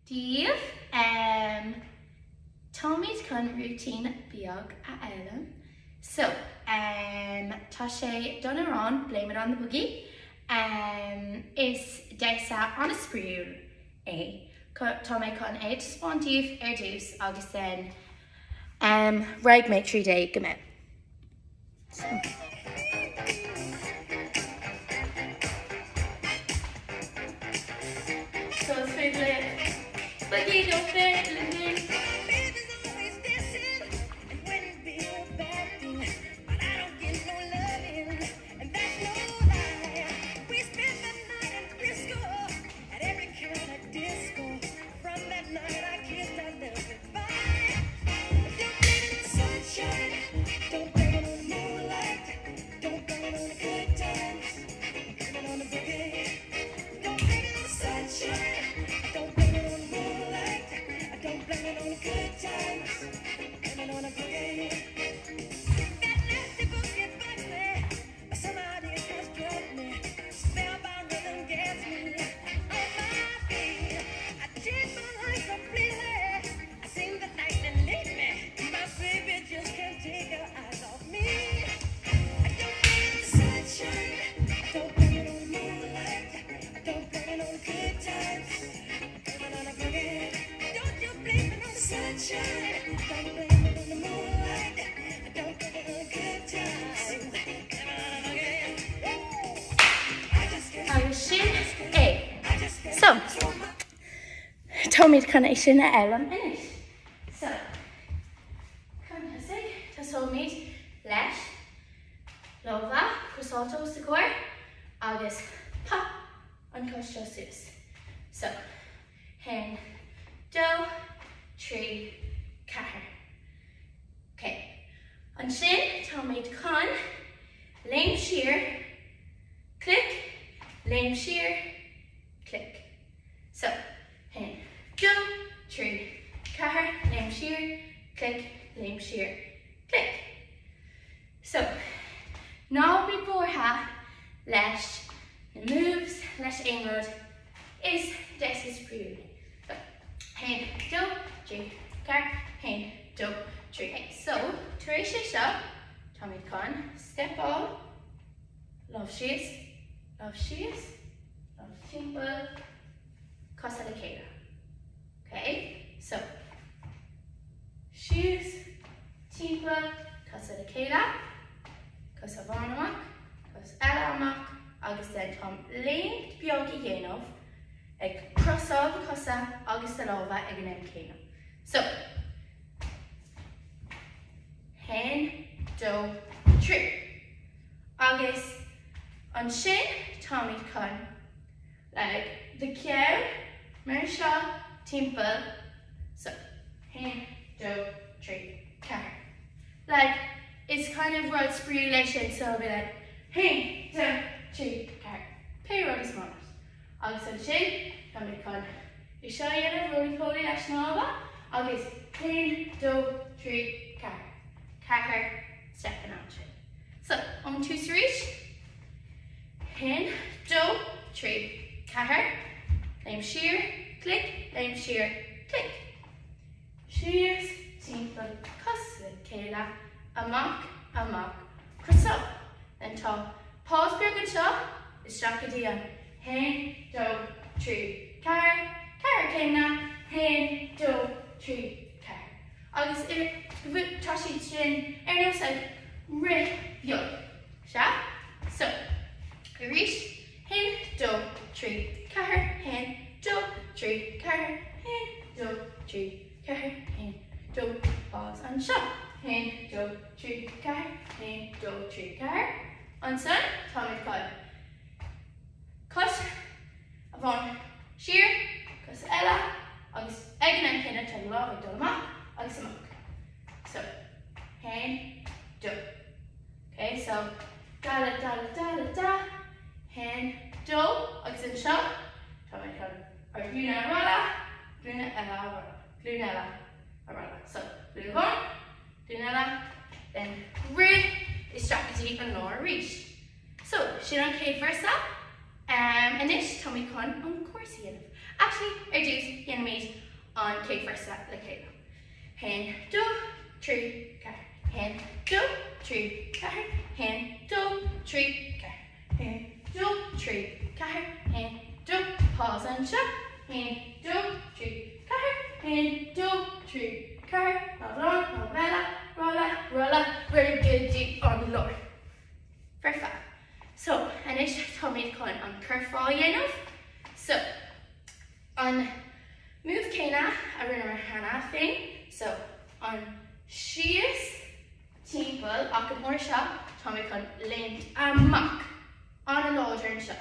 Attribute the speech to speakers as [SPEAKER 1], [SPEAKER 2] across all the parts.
[SPEAKER 1] Daoibh. Táimid chun routine beag a fhoghlaim. So, tá sé don amhrán Blame It On The Boogie. Is damhsa an-spraíúil é. Tá mé chun é a taispeáint daoibh ar dtús agus then raghaidh mé tríd é go mion. So. So is féidir libh boogie nó féidir linn. Agus sin é. So, táimid chun é sin a fhoghlaim anois. So, chun tosaigh, tosóimid leis lámha crosáilte os do chomhair agus pop an cos seo suas. So, haon, dó, trí, ceathair. Ok, ansin táimid chun léim siar, clic, léim siar, clic. So, haon, dó, trí, ceathair, léim siar, clic, léim siar, clic. So, ná bí buartha leis na moves, leis aon rud, is damhsa spraíúil é. So, haon, dó, trí, ceathair, haon, dó, trí. Okay, so, tar éis é seo, táimid chun stepáil, lámh síos, lámh síos, lámh timpeall, cosa le chéile. Okay, so, síos, timpeall, cosa le chéile, cos amháin amach, cos eile amach, agus then táim léim beag a dhéanamh ag crosáil do chosa agus do lámha ag an am céanna. So, haon, dó, trí. Agus ansin táimid chun Leag do cheann mar seo timpeall so haon, dó, trí, ceathair. Like is kind of rud spraíúil é sin so I'll be like haon, dó, trí, ceathair. Pé rud is maith leat. Agus ansin táimid chun é seo a dhéanamh roly poly leis na lámha agus haon, dó, trí, ceathair. Ceathair steipeanna ansin. So ón tús arís. Haon, dó, trí, ceathair, léim siar, clic, léim siar, clic. Síos, timpeall, cos le chéile, amach, amach, crosáil. Then tá pause beag anseo, isteach go dtí an haon, dó, trí, ceathair, ceathair céimeanna, haon, dó, trí, ceathair. Agus tá siad sin ar nós ag rith beag. Sea? So, arís, haon, dó, trí, ceathair, haon, dó, trí, ceathair, haon, dó, trí, ceathair, haon, dó, pause anseo. Haon, dó, trí, ceathair, haon, dó, trí, ceathair. Ansan, táimid chun cos amháin siar, cos eile, agus ag an am céanna tá do lámh ag dul amach agus amach. So, haon, dó. Ok, so, da da da da da da, haon, dó, agus anseo, tá mé chun ár glúine a rolladh, glúine eile a rolladh, glúine eile a rolladh. So, glúine amháin, glúine eile, then rith isteach go dtí an lár arís. So, sin an chéad véarsa. Um, anois, tá mé chun an chorus a dhéanamh. Actually, ar dtús, dhéanfaimid. an chéad véarsa le chéile. Haon, dó, trí, ceathair. Haon, dó, trí, ceathair. Haon, dó, trí, ceathair. Haon, dó, trí, ceathair. Haon, dó, pause anseo. Haon, dó, trí, ceathair. Haon, dó, trí, ceathair. Lámh amháin, lámh eile, rolla, rolla, rith go dtí an lár. Foirfe. So, anois táimid chun an curfá a dhéanamh. So, an move céanna a rinneamar cheana féin. So, an síos timpeall ach an uair seo táimid chun léimt amach an-láidir anseo.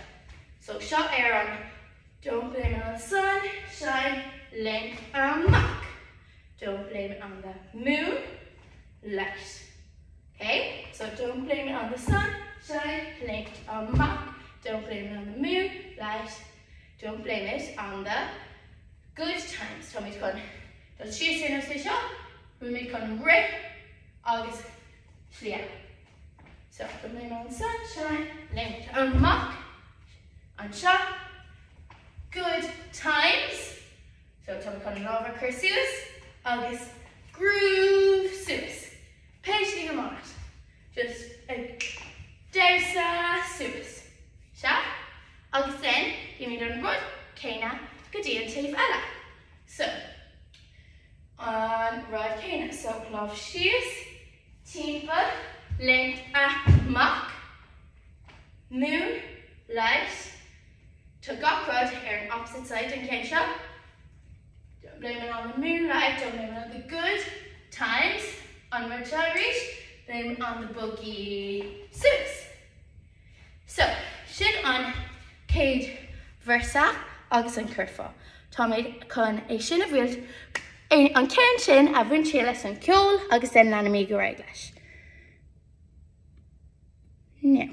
[SPEAKER 1] So, seo ar an Don't blame it on the sun, shine, léimt amach. Don't blame it on the moon, light. Okay, so don't blame it on the sun, shine, léimt amach. Don't blame it on the moon, light. Don't blame it on the good times. Táimid chun dul síos ar nós é seo, táimid chun rith agus slí eile. So, don't blame it on the sun, shine, léimt amach. Anseo, good times. So táimid chun an lámh a chur suas agus groove suas. Pé slí go maith leat. Just ag damhsa suas. Sea? Agus then déanaimid an rud céanna go dtí an taobh eile. So, an rud céanna. So, lámh síos, timpeall, léimt amach, moon, light, Tá gach rud ar an opposite side an ceann seo. Don't blame it on the moonlight, don't blame it on the good times. An rud seo arís, blame it on the boogie suas. So, sin an chéad véarsa agus an curfá. Táimid chun é sin a bhuailt, an ceann sin a bhaint siar leis an ceol agus then leanfaimid ar aghaidh leis. Now.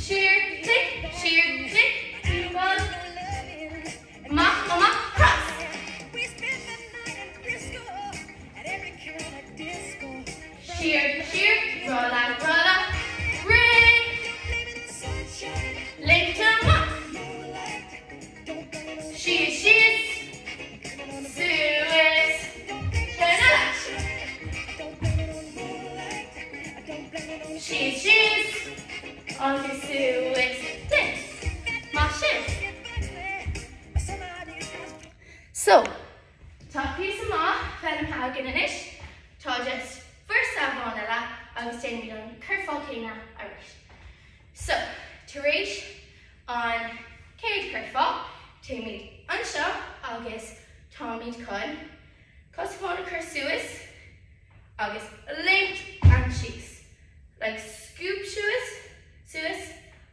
[SPEAKER 1] Siar, clic, siar, clic, timpeall, amach, amach, cross. Siar, siar, rolla, rolla, rith. Léimt amach. Síos, síos, suas, ceann eile. Síos, síos, agus suas, sin. Maith sibh. So, tá píosa maith foghlamtha againn anois. Tá just véarsa amháin eile agus déanfaimid an curfá céanna arís. So, tar éis an chéad curfá, téimid anseo agus táimid chun cos amháin a chur suas agus léimt síos. Like scoop suas, suas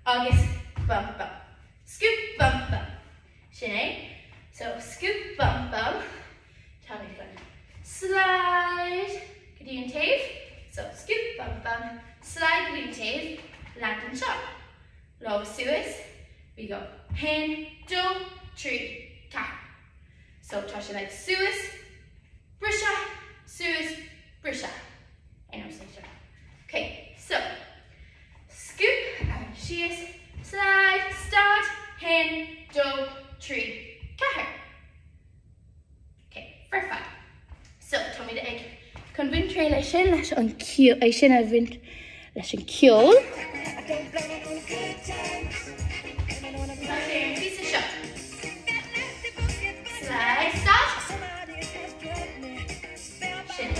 [SPEAKER 1] agus bump bump. Scoop bump bump. Sin é. So, scoop bump bump. Táimid chun slide go dtí an taobh. So, scoop bump bump, slide go dtí an taobh, land anseo. Lámha suas, we go. Haon, dó, trí, ceathair. So, tá sé like suas, briseadh, suas, briseadh. Ar nós é seo. Okay, so, scoop and síos, slide, stad, haon, dó, trí, ceathair. Ok, foirfe. So, táimid ag chun baint triail as sin leis an é sin a bhaint leis an ceol. Tá sé ar an phíosa seo. Slide, stad. Sin é.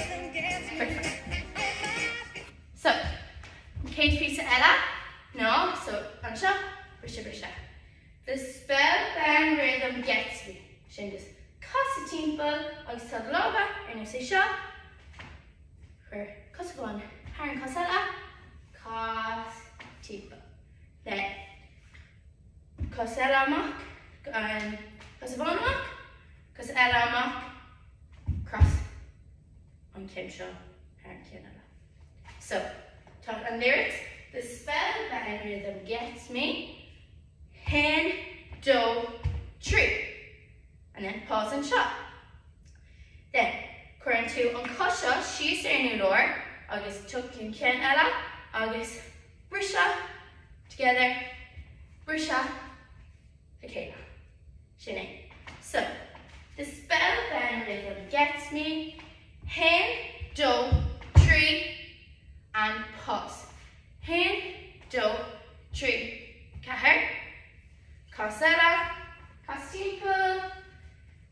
[SPEAKER 1] Foirfe. So, an chéad phíosa eile ná, so, anseo, briseadh, briseadh. The spellbound rhythm gets me. Sin just casadh timpeall agus tá do lámha ar nós é seo. Cuir cos amháin thar an cos eile, cas timpeall. Then cos eile amach, an cos amháin amach, cos eile amach, cross an ceann seo thar an ceann eile. So, tá an lyrics, the spellbound rhythm gets me. Haon, dó, trí. And then pause anseo. Then, cuireann tú an cos seo síos ar an urlár agus tuck an ceann eile agus briseadh together, briseadh le chéile. Sin é. So, the spellbound rhythm gets me, haon, dó, trí, and pause. Haon, dó, trí, ceathair, cos eile, cos timpeall,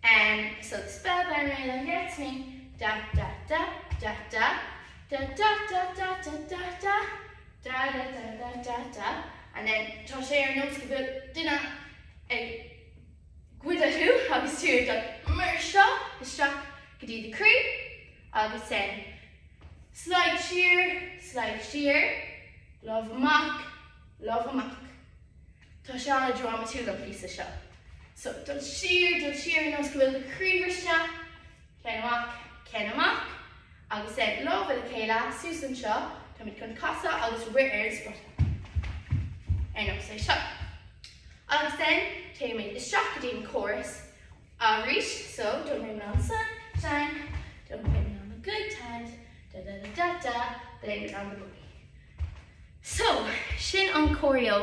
[SPEAKER 1] and so the spellbound rhythm gets me, da da da da da da da da da da da da da da da da da da and then tá sé ar nós go bhfuil duine ag goideadh thú agus tú ag dul mar seo isteach go dtí do chroí agus then slide siar, slide siar, lámh amach, lámh amach. Tá sé an-drámatúil an píosa seo. So dul siar, dul siar ar nós go bhfuil do chroí briste, ceann amach, ceann amach, agus then lámha le chéile suas anseo, táimid chun casadh agus rith ar an spota. Ar nós é seo. Agus then téimid isteach go dtí an chorus arís, so don't blame it on the sunshine, don't blame it on the good times, da da da da da, blame it on the boogie. So, sin an choreo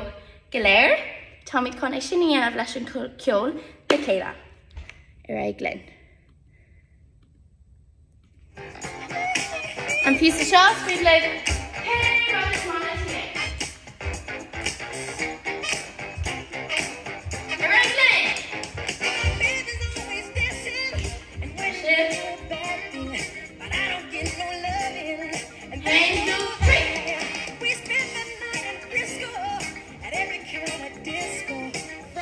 [SPEAKER 1] go léir. Táimid chun é sin a dhéanamh leis an ceol le chéile. Ar aghaidh linn. An píosa seo is féidir libh pé rud is maith libh a dhéanamh. Ar aghaidh linn! Sibh. Haon, dó, trí!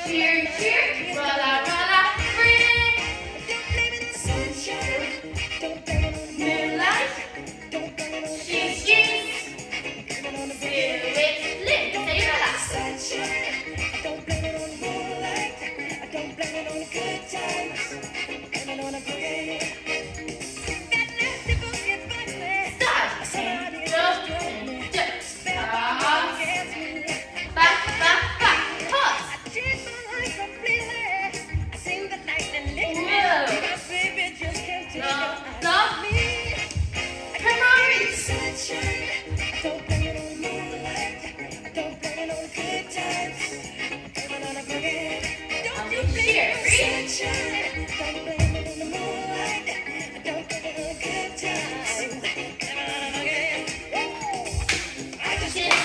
[SPEAKER 1] Siar, siar, rolla, rolla, rith! Moonlight, síos, síos, suas linn, say rolla. Stad! Haon, dó, haon, dó. Back, back, back, pause. Whoa. Lá, lá. Come on, arís. Agus siar, arís. Sin é.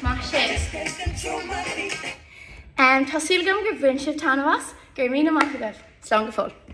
[SPEAKER 1] Maith sibh. Tá súil agam gur bhain sibh taitneamh as. Go raibh míle maith agaibh. Slán go fóill.